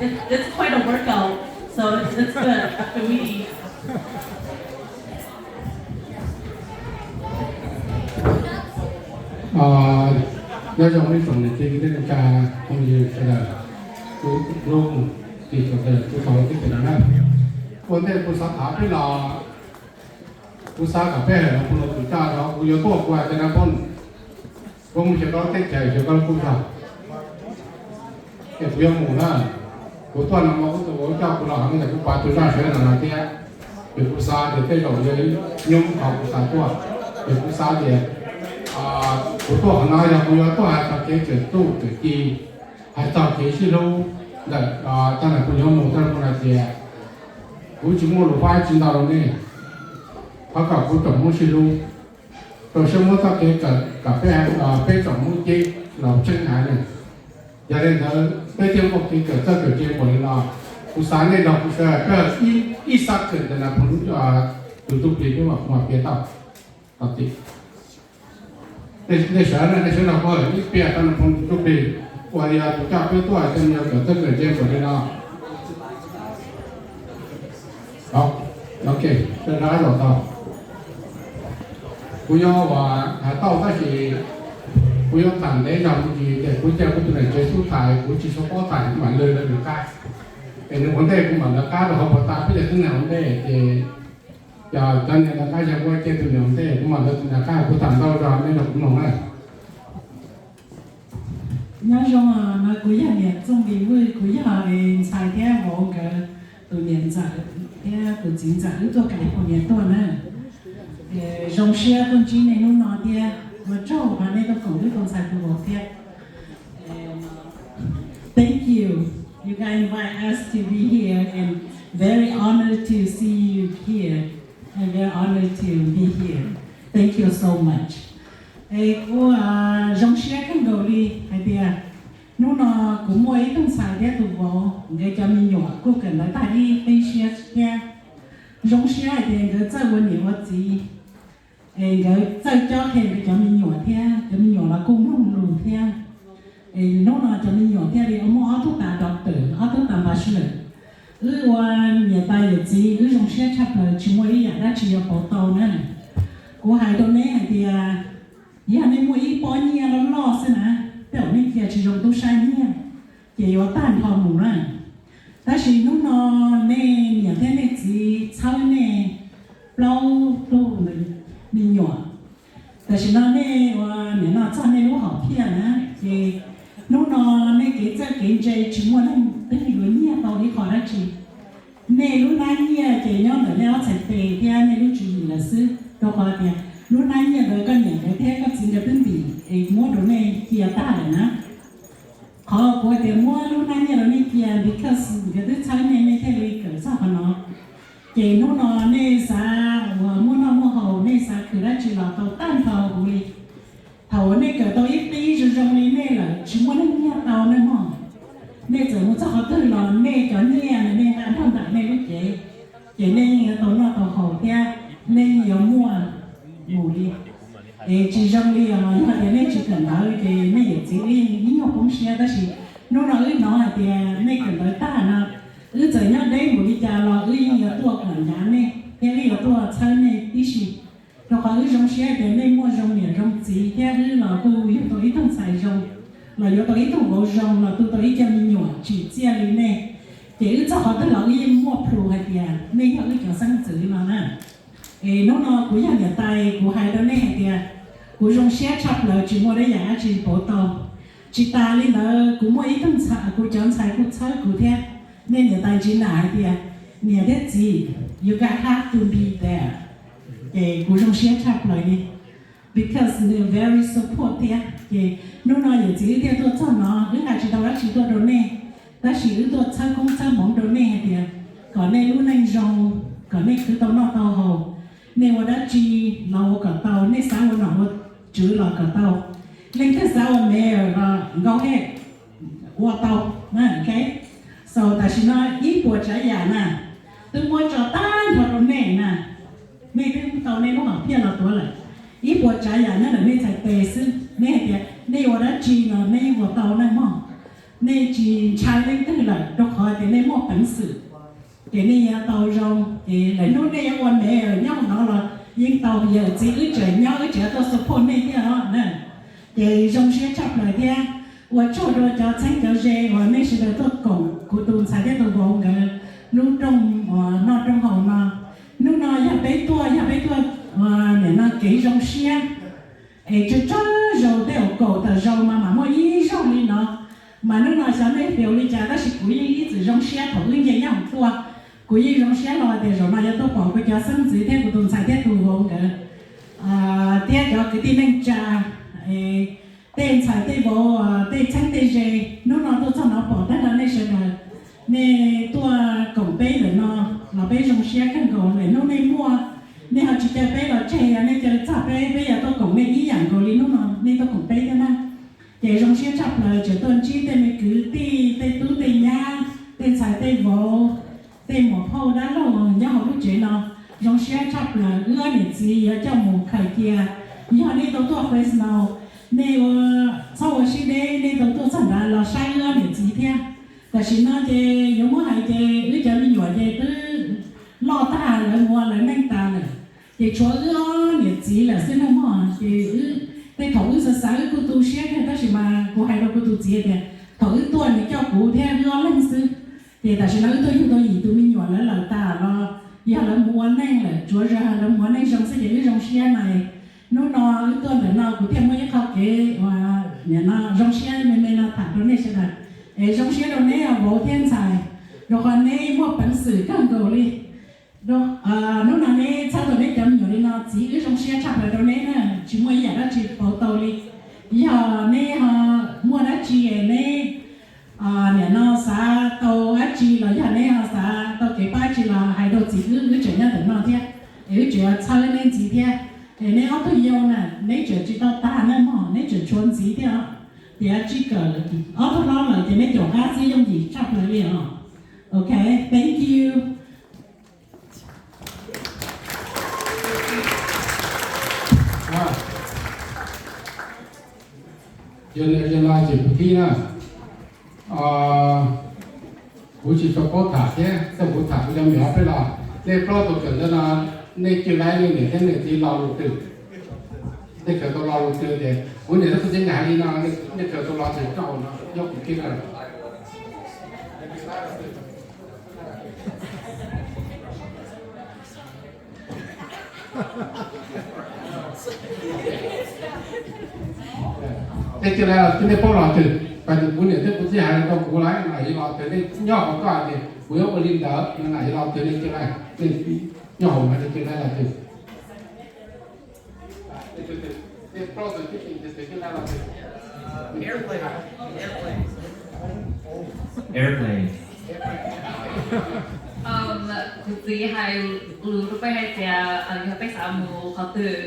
It, it's quite a workout, so it's, it's good after we eat. Nyob zoo ib tsoom niam txiv kwv tij neej tsa, phooj ywg sawv daws, hlub tim sawv daws, kuv thov ua tib tes no na. Ua ntej kuv xav tham peb los, kuv xav kom peb hawm los kuv los tus coj no, kuv yuav tuaj kuv hais tias na phooj, kuv mus xyuas koj lub teb chaws, xyuas koj lub kub zog, es kuv yuav mus na. Kuv tuaj no mas kuv tus vauv coj kuv los no, kuv pab tus zaj sawv no no thiab. Ces kuv xav tias tej zaum yog ib nyuag qhov kuv xav tuaj, ces kuv xav tias kuv tuaj qhov no yog kuv yuav tuaj hais txog kev txawm txuj txawm ci, hais txog kev sib hlub ntawm tag nrho kuv yuav mus tag kuv hais tias kuv tsis muaj lus pab tsis ntau rau nej, thov kom kuv tsoom Hmoob sib hlub, rau siab muab txoj kev kawm kom peb, peb tsoom Hmoob ceeb los tseeb haiv ne. Yog li ntawd peb thiaj muaj kev kawm txawj kawm ntse npaum li no. Kuv xav nej nrog kuv sawv daws peb ib sab kawm ntawm no, tus ntsuj plig peb mam piav tau tau tim. Nej sawv, nej sawv nrog kuv ib piav tau tus ntsuj plig uas yog tus coj peb tuaj, coj yog kawm txawj kawm ntse npaum li no. Ok, sawv daws tau. Kuv yuav hais tau tab sis kuv yuav tham ntev zog mus ntsis ces kuv cia kuv tus niam tsev xub tham, kuv tsis tshua paub tham, kuv mam lwg lawv nws qab. Es nws ua ntej kuv mam lawv qab rau hauv pas tas peb cov xeeb ntxwv ua ntej ces cov, cov niam lawv qab yog ua cia tus niam ua ntej, kuv mam lawv tus niam qab, kuv tham ntau zog nej nrog kuv mloog na. Nyob zoo, no kuv yog niam Txooj Lis Vwj, kuv yog ntxhais thiab vauv nkawd tus niam ntxawm thiab tus txiv ntxawm wb tuaj California tuaj na. Zoo siab tuaj ntsib nej hnub no thiab ua tsaug uas nej tuaj koom wb tus ntxhais tus vauv thiab. Thank you. You guys invite us to be here and very honored to see you here and very honored to be here. Thank you so much. Es kuv zoo siab kawg nkaus li hais tias hnub no kuv muaj ib tug ntxhais thiab tus vauv, nkawd cov me nyuam kuj kawm ntawv tag ib qib siab thiab. Zoo siab hais tias nkawd txawj ua niam ua txiv, es nkawd txawj cob qhia nkawd cov me nyuam thiab, cov me nyuam los kuj mloog lus thiab. Es hnub no cov me nyuam thiaj li muaj ob tug tas doctor, ob tug tas bachelor. Wb ua niam tais yawm txiv wb zoo siab tshaj plaws, tsis muaj ib yam dab tsi yuav pauv tau na. Kuv hais rau neb hais tias, yog nej muaj ib pob nyiaj loj loj xwb na, tej zaum nej cia tsis zoo tub sab nyiaj, ces yuav tag nrho mus na. Tab sis hnub no nej niam thiab nej txiv txhawb nej plaub tug me nyuam, tam sim no nej ua niam no txog nej lub hom phiaj na, ces hnub no nej kev txawj kev ntse tsis muaj leej twg yuav nyiag tau ib qho dab tsi. Nej lub hnab nyiaj ces nyob ntawm nej ob txhais tes thiab nej lub tswv yim lawm xwb, rau qhov tias lub hnab nyiaj ntawd koj niam nkawd thiab koj txiv nkawd twb ntim es muab rau nej cia tag lawm na. Qhov kuv hais tias muab lub hnab nyiaj rau nej cia because nkawd twb txhawb nej, nej thiaj li kawm txog qhov no. Ces hnub no nej xav uas muaj noj muaj haus, nej xav khwv dab tsi los tau tag nrho huv li. Thaum uas nej kawm tau ib qib zoo zoo li nej lawm tsis muaj leej nyiag tau nej mog. Nej txawm mus txog qhov twg los nej cov nyiaj ntawd nej nqa nrog ntawm nej lub cev, ces nej yeej yuav tau noj tau haus thiab nej yeej yuav muaj mus li. Es tsis zoo li os, yog tias nej tsis kawm ntawv ces nej yawm txiv wb yeej ib nyuag poob siab, tab sis hnub no wb hnov hais tias nej kawm ntawv tag no, wb txawm nyob deb npaum li cas los wb yeej yuav tuaj kom ncav nej thiab wb yuav tuaj txhawb nej tib si. Rau qhov wb zoo siab tias nej muaj zoo niam zoo txiv thiab wb los kuj yug tau ib tug ntxhais zoo, los yuav tau ib tug vauv zoo, los tu tau ib co me nyuam tsim txiaj li nej. Ces wb txog qhov twg los wb yeej muaj proof hais tias nej yog wb cov xeeb ntxwv no na. Es hnub no kuv yog niam tais, kuv hais rau nej hais tias kuv zoo siab tshaj plaws, tsis muaj dab yam dab tsi pauv tau. Tsis tas li ntawd kuv muaj ib tug ntxhais, kuv cov ntxhais kuj txhawb kuv thiab. Nej niam tais Ntsib Nam hais tias, niam thiab txiv, you guys have to be there. Ces kuv zoo siab tshaj plaws li, because nws very support thiab. Ces hnub no yawm txiv wb thiaj tuaj txog no, wb hais tsis tau dab tsi tuaj rau nej, tab sis wb tuaj txhawb koob txhawb hmoov rau nej hais tias kom nej lub neej zoo, kom nej khwv tau noj tau haus, Nej ua dab tsi los ua kom tau, nej xav ua nom ua tswv los kom tau, leej twg xav ua mayor los nkauj hej ua tau. So tam sim no ib puas tsav yam na, twb muab tso tag nrho rau nej na, nej twb tau nej lub hom phiaj los tuav lawm. Ib puas tsav yam nyob ntawm nej txhais tes xwb, nej hais tias nej ua dab tsi los nej yeej ua tau nej mog. Nej tsis ntshai leej twg lawm rau qhov tias nej muaj peev xwm, ces nej yuav tau zoo. Ces lawv hnub nej yuav ua mayor nyob hauv no los yeej tau, yawm txiv wb tseem nyob wb tseem tuaj support nej thiab os na. Ces zoo siab tshaj plaws thiab ua tsaug rau cov txheeb cov ze uas nej sawv daws tuaj koom kuv tus ntxhais thiab tus vauv nkawd lub rooj uas noj rooj haus no. Hnub no yog peb tuaj, yog peb tuaj nim no kev zoo siab es tsawg tsawg zaus tej zaum kaum tawm zaus mas mam muaj ib zaug li no. Mas hnub no xyov nej feel li cas tab sis kuv yeej ib txwm zoo siab thaum wb nce nyob hauv tuaj. Kuv yeej zoo siab los tias zaum no yuav tuaj pom kuv cov xeeb ntxwv thiab kuv tus ntxhais thiab tus vauv nkawd thiab cov kwv tij neej tsa, tej ntxhais tej vauv, tej txheeb tej ze, hnub no tuaj txog no pom tag nrho nej sawv daws, nej tuaj koom peb ntawm no los peb zoo siab kawg nkaus. Lwm hnub nej muaj, nej ho tsis caw peb los tseg, yog nej caw txog peb, peb yuav tuaj koom nej ib yam nkaus li hnub no nej tuaj koom peb thiab na. Ces zoo siab tshaj plaws tseem tuaj ntsib tej me kwv tij, tej tub tej nyab, tej ntxhais tej vauv, tej muam phauj dab laug nyob hauv lub tsev no. Zoo siab tshaj plaws, wb ob niam txiv yuav coj mus khaws cia. Yog nej tau tuaj Fresno, nej ua, txhob ua siab deb, nej tau tuaj txog nrad los saib wb ob niam txiv thiab. Tam sim no ces yuav muab hais ces wb cov me nyuam ces twb loj tag, lawv mus ua lawv neej tas lawm. Ces tshuav wb ob niam txiv lawm xwb na mog. Ces tej thaum wb xav xav wb kuj tu siab kawg tab sis mas kuv hais rau kuv tus txiv tias thaum wb tuaj nws coj kuv thiab wb ob leeg xwb. Ces tam sim no wb tuaj yug tau yim tus me nyuam lawv lawm tas los yog lawv mus ua neej lawm, tsuav zaum lawv mus ua neej zoo xwb ces wb zoo siab na. Hnub no wb tuaj ntawm no kuv thiaj muaj ib qho kev uas nim no zoo siab me me no tham rau nej sawv daws. Es zoo siab rau neb vauv thiab ntxhais, rau qhov neb muaj peev xwm kawg nkaus li. Hnub no neb txhawb tau neb cov me nyuam li no, txiv wb zoo siab tshaj plaws rau neb na, tsis muaj ib yam dab tsi pauv tau li. Yog neb ho muaj dab tsi es neb nim no xav tau dab tsi los yog neb ho xav tau kev pab tsi los hais rau txiv wb, wb tseem nyob ntawm no thiab, es wb tseem yuav txhawb neb ntxiv thiab. Es neb ob tug yau na, neb tseem tsis tau tag na mog, neb tseem tshuav ntxiv thiab os. Tiav tsib kawm, ob tug hlob lawm ces neb caum qab xwb yooj yim tshaj plaws li os. Ok, thank you. Yog no ces kuv thib na, kuv tsis tshua paub tham thiab, txawm kuv tham kuv cov me nyuam peb los, nej plaub tug kawm ntawv no, nej cwj laib nej niam thiab nej txiv lo lus twg? Nej kawm tau lo lus twg ces kuv niam thiab kuv txiv nkawd hais li no, nej kawm tau lo twg coj no nyob kuv kiag na. Tej cwj laib los twg nej paub los twg? Pas kuv niam thiab kuv txiv hais rau kuv lawm, nam yog los twg nej nyob hauv koj ces kuv yuav ua li ntawd, nam yog los twg nej cwj laib, nej nyob hauv mas nej cwj laib los twg? Airplane. Kuv txiv hais lus rau peb hais tias yog peb xav mus qhov twg,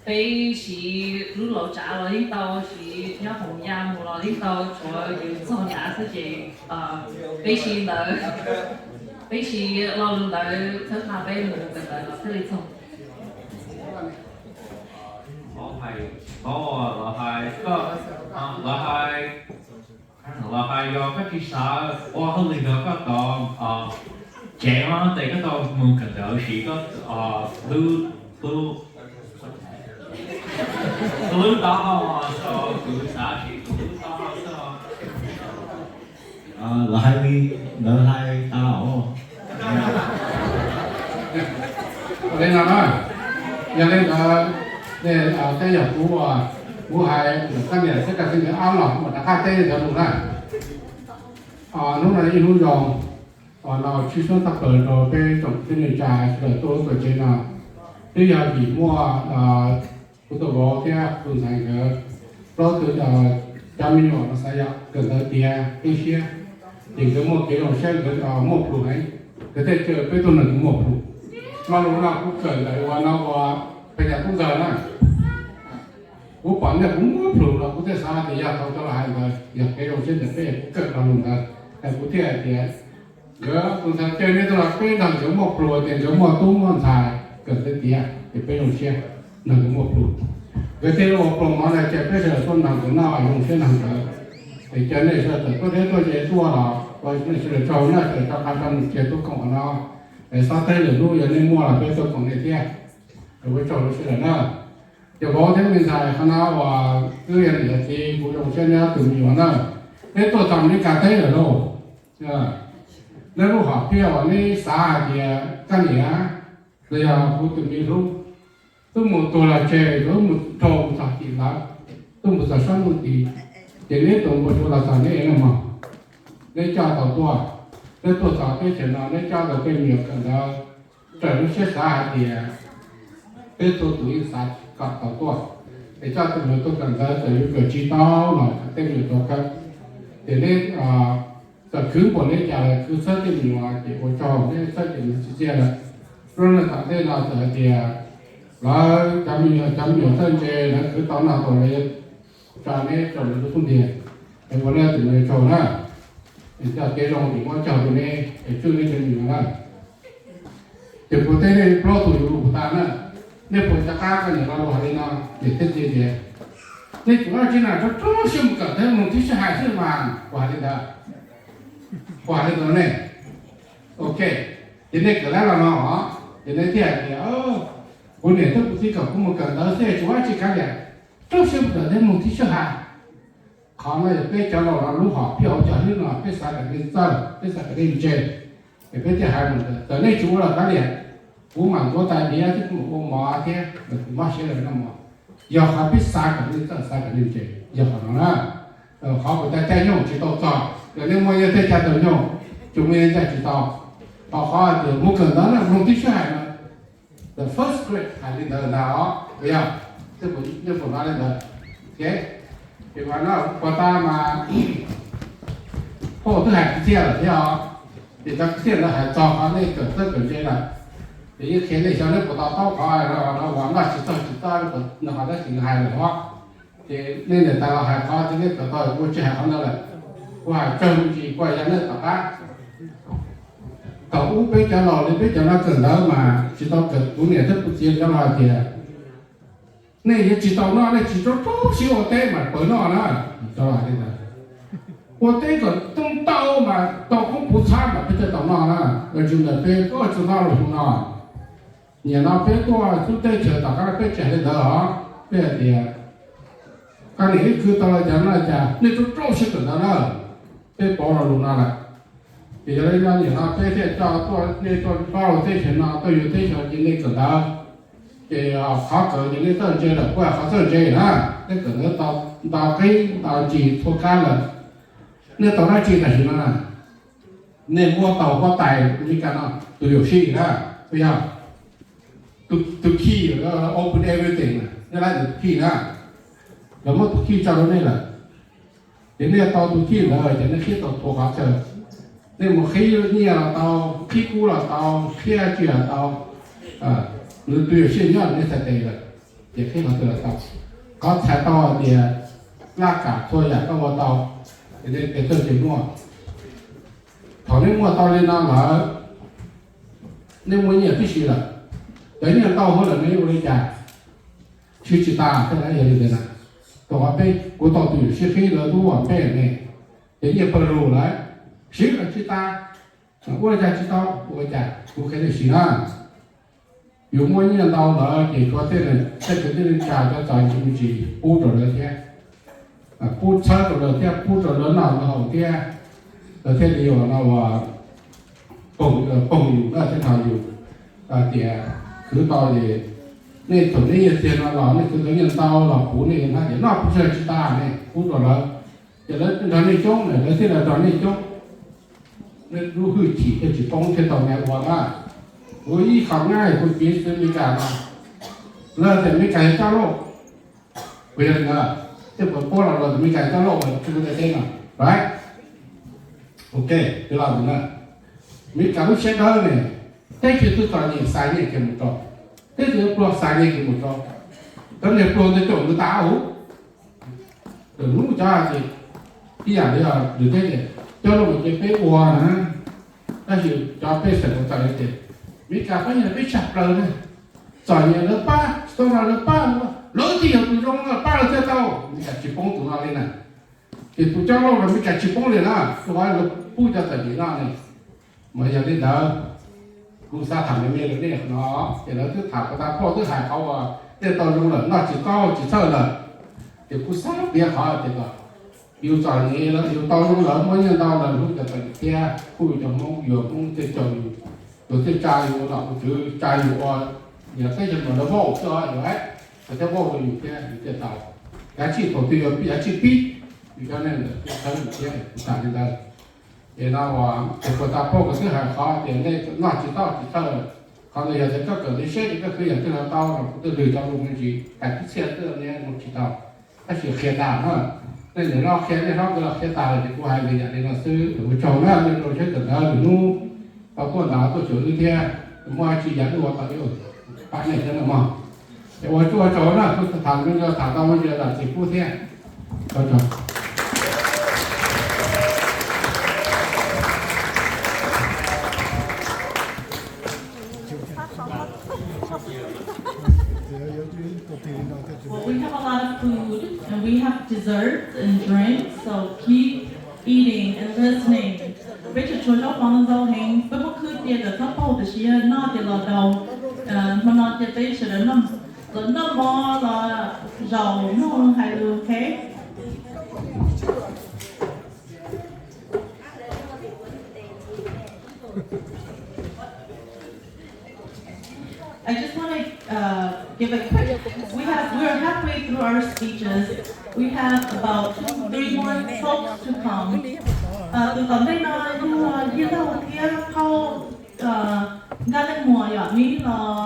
peb siv lub laus tsav los yeej tau, siv nyob hauv ya mus los yeej tau, tshuav yus txog nrad xwb ces peb siv ntawd, peb siv lo lus ntawd txhawb qhia peb mus kawm ntawv los thiaj li txog. Los hais, los hais, los hais, los hais yog koj tsis xav ua hauj lwm nrog koj tod, tsev no ces koj tau mus kawm ntawv siv koj lub, lub, lub taub hau, kuv xav siv kuv lub taub hau xwb. Lawv hais li, lawv hais tas os. Ua li no na, yog li ntawd, tej yog kuv, kuv hais koj niam xwb, kaj tib nkawd ob los kuv mam rov qab teb cov lus na. Hnub no ib hnub zoo, no tshwj xeeb tshaj plaws rau peb tsoom kwv tij neej tsa sawv daws tuaj lub tuam tsev no. Twb yog vim muaj kuv tus vauv thiab kuv tus ntxhais nkawd plaub tug cov me nyuam no xav yog kawm ntawv tiav qib siab, ces nkawd muaj kev zoo siab, nkawd muaj plhus heev, nkawd thiaj caw peb tuaj nrog nkawd muaj plhus. Lo lus no kuv kawm ntawm uas no uas pheej yam tub ntxawg na. Kuv pom nej kuv muab plhus los kuv thiaj xav tias yog tau cov los hais ntawd yog kev zoo siab ntawm peb, kuv kawm lo lus ntawd. Es kuv thiaj hais tias nkawd tus ntxhais caw nej tuaj los peb nrog nkawd muaj plhus tias nkawd muaj tub muaj ntxhais kawm ntawv tiav ces peb zoo siab nrog nkawd muaj plhus. Nkawd thiaj li ua plhus mov na ces peb sawv daws tuaj nrog nkawd noj zoo siab nrog nkawd. Es caw nej sawv daws tawm tuaj deb tuaj ze tuaj los ua nej sawv daws tsaug na, sawv daws rov qab rau mus cia tub koom no. Es xav teb lwm hnub yog nej muaj los peb tuaj koom nej thiab. Ua tsaug rau sawv daws na. Ces vauv thiab me ntxhais, qhov no uas wb yog niam txiv kuv zoo siab neb ob tug me nyuam na. Neb tuaj txog Amelikas teb lawm lauj. Neb lub hom phiaj uas neb xav hais tias koj niam los yog kuv tus me hlub twb mus tuag los tseg, twb mus raug mus txog tim lawv, twb mus txog sab ntuj tid, ces neb tus npua suav los txog neb no mog. Neb coj tau tuaj, neb tuaj txog teb chaws no neb coj tau tej me nyuam kawm ntawv, raws lub siab xav hais tias peb txhua tus yeej xav kom tau tuaj, es coj tus me nyuam tuaj kawm ntawv txawm yuav kawm tsis tau los kom tej me nyuam tau kawm. Ces neb txawm khwv npaum li cas los khwv txhawb tej me nyuam ces ua tsaug neb txhawb ces nws tsis txiaj lawm. Lub neej tom ntej no txawm hais tias lawv cov me nyuam, cov me nyuam txawj ntse lawv khwv tau noj tau li, tsa neb rau lawv lub xub ntiag, es ua nej tus me nyuam tsaug na. Es coj kev zoo ces muab cog rau neb es tswj neb cov me nyuam na. Ces kuv teb nej plaub tug yuav lus tas na, nej puas nco qab koj niam lo lus hais li no? Ces teb tias, nej tsuas dab tsi na, rau rau siab mus kawm thiab mloog tib sij hais xwb mas, kuv hais li ntawd. Kuv hais li ntawd ne. Ok, ces nej kawm lab los no os, ces nej thiaj hais tias, kuv niam thiab kuv txiv kom kuv mus kawm ntawv xwb tsuas dab tsi kav liam, rau siab mus kawm thiab mloog tib sij hais. Qhov no yog peb cov laus no lub hom phiaj hauv cov hlwb no, peb xav kom nej txawj, peb xav kom nej ntse, es peb thiaj hais mus ntawd. Txawm nej tsis ua los kav liam, kuv mam ntuav tais diav thiab kuv mam ua mov thiab, kuv mob siab rau nej noj mov. Yog qhov peb xav kom nej txawj, xav kom nej ntse, yog qhov no na. Qhov kuv cov caij nyoog tsis tau txog, yog nej muaj ib tej caij tau nyoog, tsis muaj ib caij tsis tau. Ho qhov tias mus kawm ntawv na, mloog tib sij hais no, the first grade hais li ntawd ntag os, puas yog? Nej puas hnov li ntawd? Ces mas no puas tas mas, poj twb hais kwv txhiaj lawm thiab os. Ces cov kwv txhiaj ntawd hais txog qhov nej kawm txawj kawm ntse lawm, ces yeej qhia nej xyov nej puas to taub qhov no uas noj tsis txawj tsis txawj no, qhov tab sis hais lawm os. Ces nej niam tais los hais qhov tias nej kawm tau, kuv tsis hais qhov ntawd lawm. Kuv hais tsawg me ntsis kuv hais yog nej tom qab. Thaum ub peb cov laus li peb cov no kawm ntawv mas tsis tau kawm, kuv niam thiab kuv txiv cov laus hais tias nej yuav tsis tau noj, nej tsis rau rau siab ua teb mas pawg noj na. Cov laus hais li ntawd. Ua teb kom tau mas tau koob puv txhab mas peb thiaj tau noj na. Los tsis ntawd peb kuj tsis noj los hu no. Nim no peb tuaj xub teb chaws tom qab peb tsis hais li ntawd os, peb hais tias koj niam ib khwv tau los cas no cas nej rau rau siab kawm ntawv na. Peb paub lo lus no lawm. Ces yog li no nim no peb thiaj coj tuaj, nej tuaj pab lub teb chaws no tuaj yus teb chaws ces nej kawm ntawv. Ces qhov kawm ces nej txawj ntse lawm, kuj qhov txawj ntse na, nej kawm ntawv tau nto qib nto ntsis txhua kab lawm. Nej tau dab tsi tam sim no na? Nej muab tau huab tais Amelikas no tus yuam sij na, puas yog? Tus key open everything, nej laib tus key na, lawv muab tus key tso rau nej lawm. Ces nej tau tus key ntawd ces nej qhib tau txhua qhov chaw. Nej mus qhib nyiaj los tau, qhib kub los tau, qhib dab tsi los tau. Nws tus yuam sij nyob nej txhais tes lawm, ces qhib qhov twg los tau. Qhov txhais tau hais tias laj kam txhua yam koj ua tau, ces nej tes txawj tes muaj. Thaum nej muaj tau li no lawm, nej muaj nyiaj tib si lawm, cov nyiaj ntau hwv lawm nej ua li cas? Siv tsis tas thiab na, yog li ntawd na. Thaum qhov peb kuv tau tus yuam sij qhib lawv lub as peb ne, ces nyiaj pawg lug lawm, siv lawm tsis tas, ua li cas tsis tau, ua li cas kuv qhia nej siv na. Yus muaj nyiaj ntau ntawd ces tshuav tej, tej kwv tij neej tsa cov txawv ntsis me ntsis pub rau lawv thiab, pub txhawb rau lawv thiab, pub rau lawv noj lawv haus thiab, lawv thiaj li ua no ua poog yus na, thiaj nrog yus tias khwv tau ces nej thaum nej nyiaj txiag no los nej khwv tau nyiaj ntau los puv nej na, ces noj pub tsis tag nej pub rau lawv, ces lawv nrog nej coob na, lawv thiaj li nrog nej coob. Nej lub hwj chim thiaj tsis poob thiaj tau me ua na. Kuv ib qho nyab kuv piv xwv Amelikas no, lawv tias Amelikas yog coj lauj, puas yog li ntawd? Tej puas paub los lawv tias Amelikas yog coj lauj uas tsis kuv ntaim teb no, right? Ok, twb los ntawd na. Amelikas lub siab dawb ne, Teb chaws twg txom nyem xa nyiaj kiag mus rau, teb chaws pluag xa nyiaj kiag mus rau, cov niag pluag ntawd caum nws tas huv. Lwm hnub cov hais tias ib yam li lwm teb tias coj los mus ces peb ua na, tab sis cov pej xeem txawm hais tias Meskas pab nyaj peb tshaj plaws na, txom nyem lawv pab, tsis tau no lawv pab, lawv thiaj yog tus zoo no pab lawv thiaj tau. Meskas tsis poob tus no li na. Ces tus coj lauj los Meskas tsis poob li na, rau qhov lawv pub cov txom nyem no ne. Mas yog li ntawd, kuv xav tham me me rau nej no, ces lawv twb tham puas tas phauj twb hais qhov uas nej tau zoo lawm, noj tsis tau tsis txhawj lawm. Ces kuv xav piav qhov tias kom yus txom nyem los yus tau zoo lawm, muaj nyiaj ntau lawm, hlub cov txom nyem thiab pub yus cov Hmoob, yus Hmoob thiaj caum yus, yus thiaj tsa yus ua nom ua tswv, tsa yus ua, yog teb chaws no lawv vauj xwb os, yus hais, lawv thiaj vauj rau yus thiab yus thiaj tau. Yav tshij thaum twg yog yav tshij pib, yus cov neeg ntawd thiaj thawb yus thiab, kuv xav li ntawd. Ces no uas ces puas tas phauj kuv twb hais qhov tias nej noj tsis tau tsis txhawj, qhov ntawd yog tias koj kawm ntawv siab ces koj khwv yam twg los tau los kuv twb lwg tau lus me ntsis hais tib txhia twb zoo tsis tau. Tab sis qhia tas na, nej niam hlob qhia, nej hlob nkawd los qhia tas lawm ces kuv hais li yam li no xwb. Ua tsaug na, nej rau siab kawm ntawv lwm hnub tau tuaj ntaus tuaj xyuas wb thiab, muaj tsis yam wb ua tau wb pab nej thiab no mog. Ces ua tsaug ua tsaug na, kuv tham me ntsis tham tau me ntsis los txiv pub thiab. Ua tsaug. Well, we have a lot of food and we have desserts and drinks, so keep eating and listening. Peb tseem tshuav zaub mov ntau heev, peb muab khwb cia kom txhob paug, tiam sis yog noj ces los daus. Hmo no ces peb sawv daws noj, los noj mov los zaum noj hais lus, ok? I just want to uh, give a quick. We have we are halfway through our speeches. We have about three more talks to come. Uh, tus tom ntej no yog Yiaj Laug thiab phauj, uh, Nkaj Leej Muas yom, nws los